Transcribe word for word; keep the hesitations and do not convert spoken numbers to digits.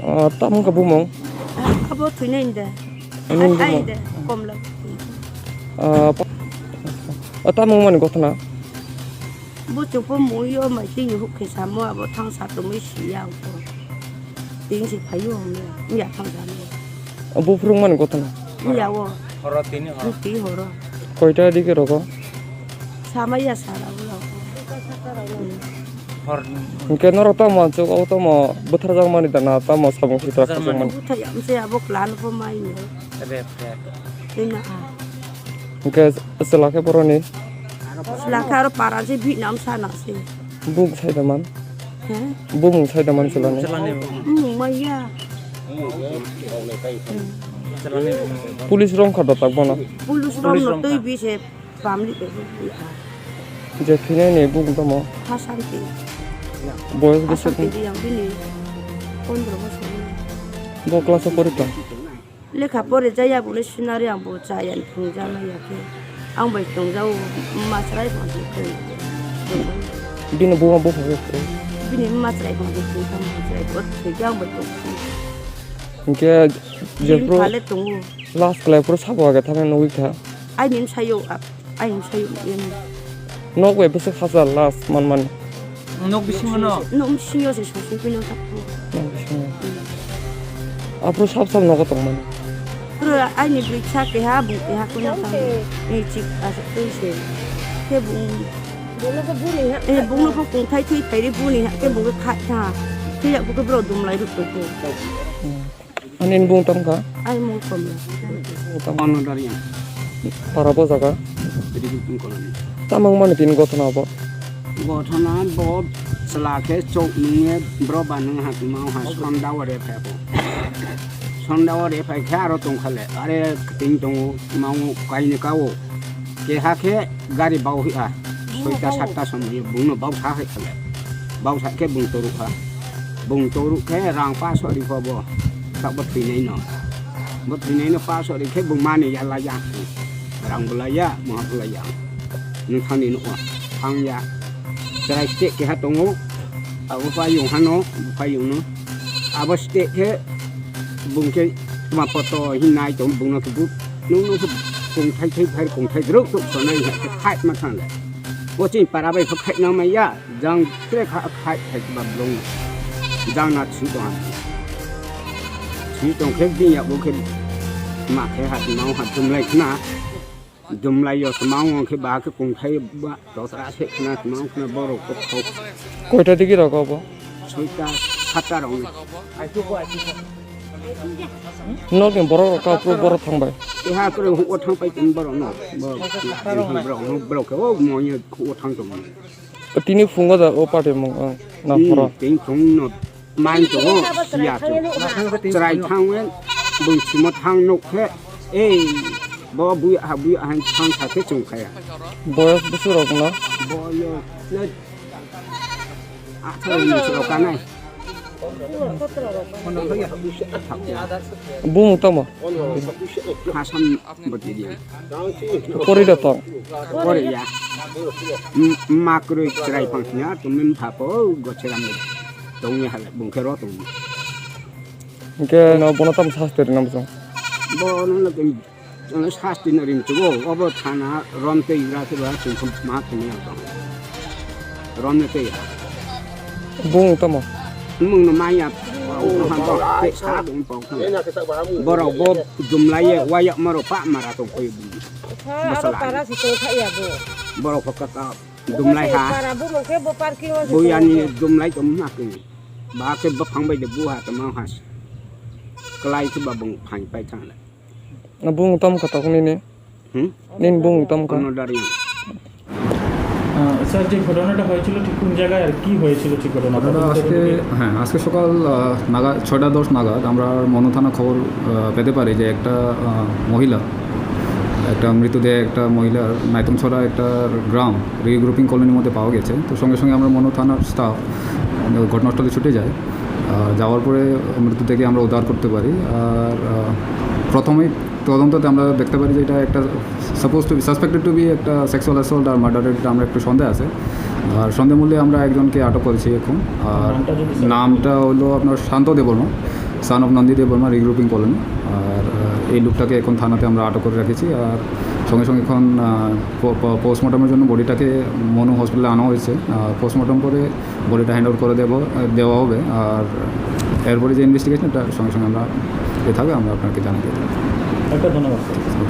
Ah, tamo wngkha bumung? Abo thwinai de. Ani bumung? Ai de, komla. Ah, pa-, ah, tamo wngmani gothona? Bo chukbo muio mai tini huk khe samo abo thang satongwi siya ko. Tin si phaio hwnwi ya thang jani. Bo phwrwngmani gothona? Ya o. Horo tini horo. Ti horo. Koita digi rogo? Sama ya sara ulo. Hor. Hwnkhe norok tamo ansuk, abo tamo bwtharjakmani dana, tamo samung sitra khajak mani? Bwtharjakmani. Bwtharjakmani se abo klan pho mai no. Rep, rep. Ina a. Hwnkhe chwla khe boroni? Chwla khe aro para se Vietnam sana se. Bumung sai da man? He? Bumung sai da man chwlani? Chwlani bumung. Bumung maya. Chwlani bumung. Police rong kha da tak bono? Police rong no twi bi se family be. Je thwinai ni bumung tamo? Hasanti. Boyos bwswk? Hasanti di yang bini pondro bosor. Bo class o pori tong? Lekha pore jaya bole sinari ang bo chaya ni phungjak na ya khe. Ang bai tongjago, masrai bo se tong. Bini buma buphang se tong. Bini masrai bo se tong, masrai bo thwi khe ang bai tong. Hwnkhe je bini pro phale tongo. Last khlai pro sabo age thangna nugwi kha. Ai nim sayo. Ai, ang sayo, yan. Nok bai bwswk hacha last man mani? Nok bisingo no? Nok bisingo se sosong pino sakho. Nok bisingo. Aphuru sab sab nogo tong mani? Aphuru aini bwrwi sa keha, bung keha kono tang. Ni chik aswk twi se. Khe bung. Bono khe buni ha. Eh, bungno khe kungthai thwi phairi buni ha, khe bung khe kha tha. Khe yak bung khe bro dumlai ruk tong khe. Hmm. Ani bung tamo kha? Ai mung komla. Bung tamo? Ono Dariang. Para bo jaga? Ribikun Colony. Tamo wngmani tini gothona bo? Gothona bo chwla khe chok nungye bro ba nung ha tuma ha sonda o re phai bo. Sonda o re phai khe aro tong kha le. Are kting tongo, tuma o kaini ka o. Keha khe gari bau hwnkha, soita satta somoi bungno bau sa hai kha le. Bau sa khe bung toruk kha. Bung toruk khe rang paso ri kho bo. Tabok thwinai no. Bo thwinai no paso ri khe bung mani ya la ya. Rang bo la ya, moha bo la ya. Nwng thani no thang ya. Chwrai state keha tongo. Abo pa yung hano, pa yung no. Abo state khe bung khe tuma poto hinai tong bung no khe bu. Nung nung khe kung thai thai phai kung thai druk tuk sonai ha khe khai ma thang le. O chini para bai khe khai na ma ya, jang tre kha khai khai ba blong. Jang na chu tong ha. Chu tong khe bini ya bo khe ma khe ha ma ha tum lai khna. Dumlai yo tmang wng khe ba khe kung thai ba totra se khna tmang khna borok kok thok. Koita digi rok obo? Soita satta rok. Nok ni borok rok ka pro borok thang bai. Eha pro hu o thang pai tin borok no. Bo borok no borok khe o mo ni hu o thang tong. Tini phungo da o party mung na phoro. Tin phung no. Main tongo, siya tongo. Chwrai thangwi bung simo thang nuk khe, ei, bo buya ha, buya ha thang sa khe chwng khaya. Boyos bwswk rok no? Boyos le atharo ni sero kanai. Bumung tamo? Hasam bwtwi di. Pori da tong? Pori ya. M-, makroi chwrai phang sini, tumi mpha po, gochiram. Tongni hala bung khe ro tongni. Hingke no bono tam sasti rina bujong. Bono no tei, ano sasti no rim chubo, obo thana rom tei ira khe ba chung ma thani ang tong. Rom ne tei. Bung tamo. Mung no maya, o ha bo, te sa bung pau. Borok bo jumlai ye, waya maro pa mara tong koi bung. Aro para si tong thai ya bo. Borok ko ka. Dumlai ha. Para bumung khe bo parking o se. Buyani dumlai tong ma khe. Ba khe buphang bai de bu ha tong ma ha. klai khe ba bung phain pai thang le. Bung tom kha tok nini? Hmm? Nini bung tom kha? Ono dar yang. আহ, স্যার, যে ঘটনাটা হয়েছিল ঠিক কোন জায়গায় আর কি হয়েছিল ঠিক ঘটনাটা? ঘটনা আজকে, হ্যাঁ, আজকে সকাল আহ, নাগাদ, ছয়টা দশ নাগাদ আমরা মনু থানা খবর আহ, পেতে পারি যে একটা আহ, মহিলা, একটা মৃতদেহ একটা মহিলার নাইতংছড়া একটা গ্রাম রিগ্রুপিং কলোনির মধ্যে পাওয়া গেছে। তো সঙ্গে সঙ্গে আমরা মনু থানার স্টাফ ঘটনাস্থলে ছুটে যাই। আহ, যাওয়ার পরে মৃতদেহকে আমরা উদ্ধার করতে পারি। আর আহ, প্রথমেই তদন্ততে আমরা দেখতে পারি যে এটা একটা suppose to be suspected to be একটা সেক্সুয়াল অ্যাসল্ট আর মার্ডারের একটা আমরা একটু সন্দেহ আছে। আর সন্দেহ মূলে আমরা একজনকে আটক করেছি এখন। আর নামটা যদি স্যার নামটা হলো আপনার শান্ত দেববর্মা, সন অফ নন্দী দেববর্মা, রিগ্রুপিং কলোনি। আর আহ, এই লোকটাকে এখন থানাতে আমরা আটক করে রেখেছি। আর সঙ্গে সঙ্গে এখন পোস্টমর্টমের জন্য বডিটাকে মনু হসপিটালে আনা হয়েছে। পোস্টমর্টম করে বডিটা হ্যান্ড ওভার করে দেবো দেওয়া হবে। আর এরপরে যে ইনভেস্টিগেশন, এটা সঙ্গে সঙ্গে আমরা এ থাকবে, আমরা আপনাকে জানিয়ে দেবো। একটা ধন্যবাদ, স্যার।